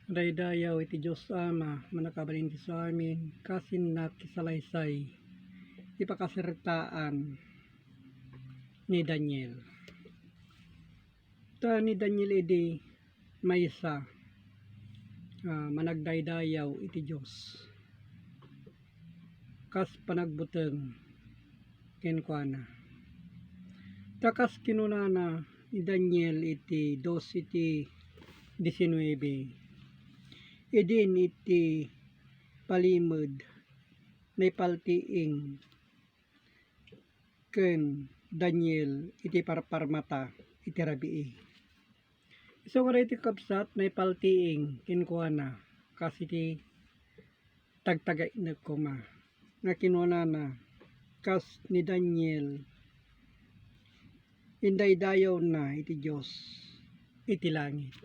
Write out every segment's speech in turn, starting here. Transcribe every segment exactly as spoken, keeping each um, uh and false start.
Daydayaw iti Dios Ama, mannakabalin ti amin, kas innak isalaysay ti pakasertaan ni Daniel. Ta ni Daniel idi maysa a managdaydayaw iti Dios kas panagbuteng kenkuana. Ta kas kinunana ni Daniel iti dos iti diecinuebe, idin iti palimed naipaltiing ken Daniel iti parparmata iti rabii. Isu nga daytoy, kabsat, naipaltiing kenkuana kas iti tagtagainep koma nga kinunana, kas ni Daniel, indaydayawna iti Dios iti langit.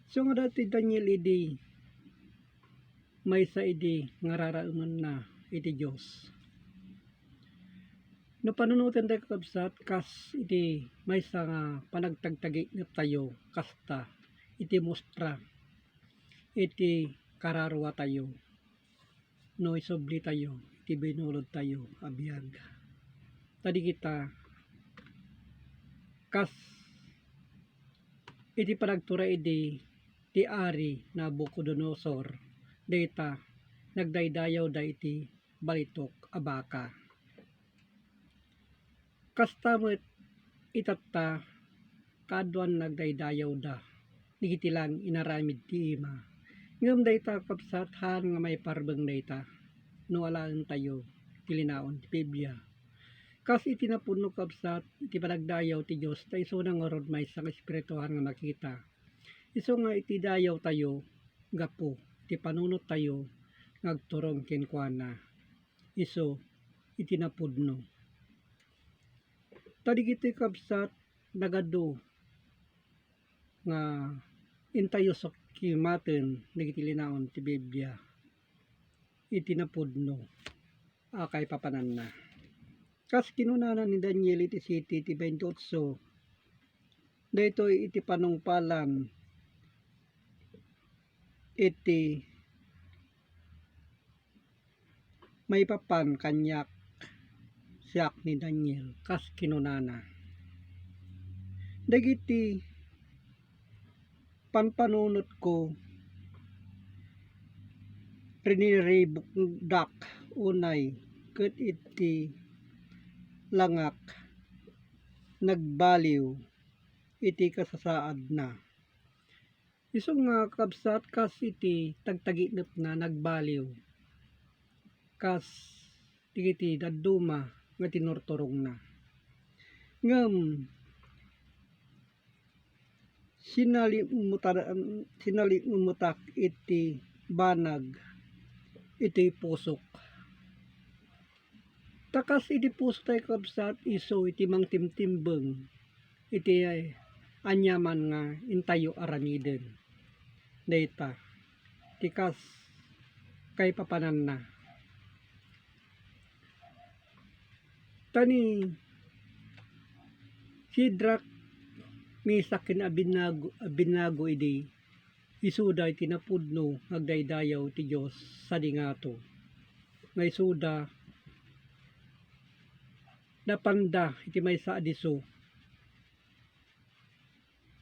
Isu nga daytoy Daniel idi maysa idi nga raraemenna iti Dios. No panunoten tayo, kakabsat, kas iti maysa nga panagtagtagainep tayo, kasta iti mustra iti kararua tayo no isubli tayo iti binulod tayo a biag. Ta dagita, kas iti panagtura idi ti ari Nabucodonosor, dayta nagdaydayawda iti balitok a baka. Kasta met itatta, kaaduan nagdaydayawda dagiti laeng inaramid ti ima. Ngem dayta, kabsat, haan nga maiparbeng dayta no alaentayo ti linaon ti Biblia. Kas iti napudno, kabsat, iti panagdayaw ti Dios, ta isuna ngarud maysa nga espirituan nga makita. Isu nga iti dayawtayo gapu iti panunottayo nga agturong kenkuana isu iti napudno. Ta dagitoy, kabsat, nagadu nga intayo sakimaten dagiti linaon ti Biblia iti napudno a kaipapananna. Kas kinunana ni Daniel iti siete iti veintiocho, daytoy iti panungpalan iti maipapan kaniak, siak ni Daniel, kas kinunana. Dagiti panpanunotko, riniribukdak unay ket iti langak nagbaliw iti kasasaadna. Isu nga, kabsat, kas iti tagtaginepna nagbaliw kas dagiti dadduma nga tinurturongna. Ngem sinalimutan-, sinalimutak iti banag iti pusok. Ta kas iti puso tayo, kabsat, isu iti mangtimtimbeng iti aniaman nga intayo aramiden. Dayta ti kas kaipapananna. Ta ni Shadrach, Meshach, ken Abednego, Abednego idi isuda iti napudno nga agdaydayaw ti Dios sadi ngato, nga isuda napanda iti maysa a disso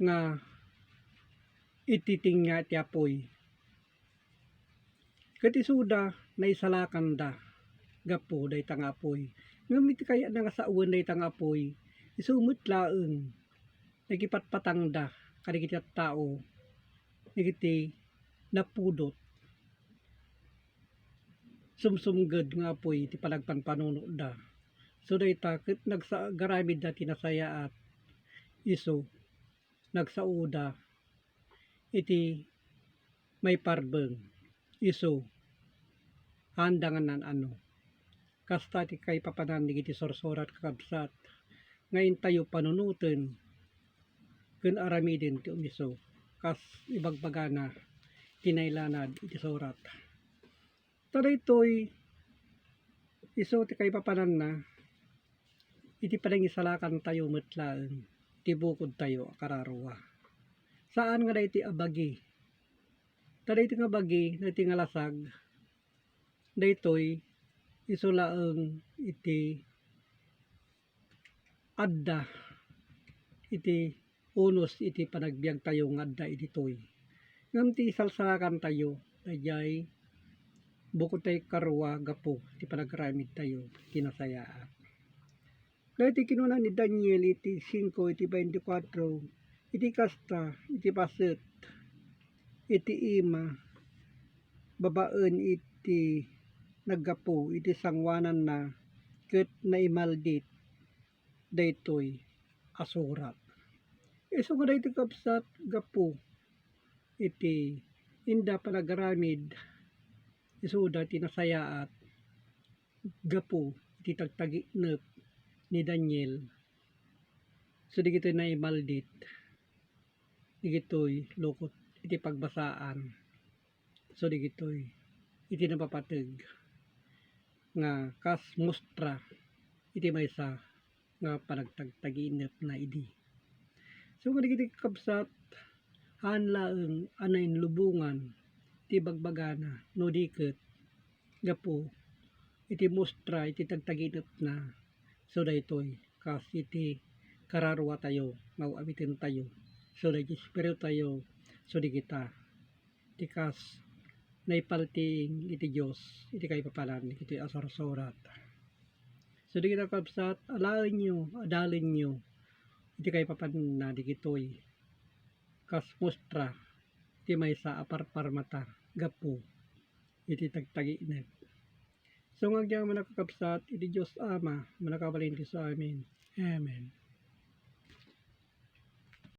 nga iti tengnga ti apuy. Ket isuda, naisalakanda gapu dayta nga apuy. Ngem iti kayatna nga sawen dayta nga apuy, isu met laeng nagipatpatangda kadagiti tattao dagiti napudot, sumsumged nga apuy iti panagpanpanunotda. So dayta ket nagsa-, agaramidda ti nasayaat, isu nagsaoda iti maiparbeng, isu haanda nga naan-ano. Kasta ti kaipapanan dagiti sursurat, kakabsat, nga intayo panunoten ken aramiden ti umisu, kas ibagbagana ti nailanad iti surat. Ta daytoy isu ti kaipapananna iti panangisalakantayo met laeng ti bukodtayo a kararua. Saan nga daytoy a bagi Ta daytoy nga bagi, daytoy nga lasag, daytoy isu laeng iti adda iti unos iti panagbiagtayo nga adda ditoy. Ngem ti isalsalakantayo, daydiay bukod tayo karua gapu ti panagaramidtayo ti nasayaat. Daytoy kinuna ni Daniel iti singko iti baintikwatro, iti kasta, iti paset, iti ima, babaen iti naggapu iti sangoananna ket naimaldit daytoy a surat. Isu nga daytoy, kabsat, gapu iti inda panagaramid, isuda ti nasayaat gapu iti tagtaginep ni Daniel. So, dagitoy naimaldit, dagitoy lukot iti pagbasaan. So, dagitoy iti napapateg nga kas mustra iti maysa nga panagtagtaginepna idi. So, nga dagiti kabsat, haan laeng a nainlubongan ti bagbagana, no di ket gapu iti mustra iti tagtaginepna. So, daytoy kas iti kararuatayo nga aw-awitentayo. So, dagiti espiritutayo, so, dagita ti kas naipaltiing iti Dios iti kaipapanan dagitoy a sursurat. So, dagita, kabsat, alaenyo, adalenyo iti kaipapananna dagitoy kas mustra ti maysa a parparmata gapu iti tagtaginep. So, nga agyaman a, kakabsat, iti Dios Ama, mannakabalin ti amin. Amen.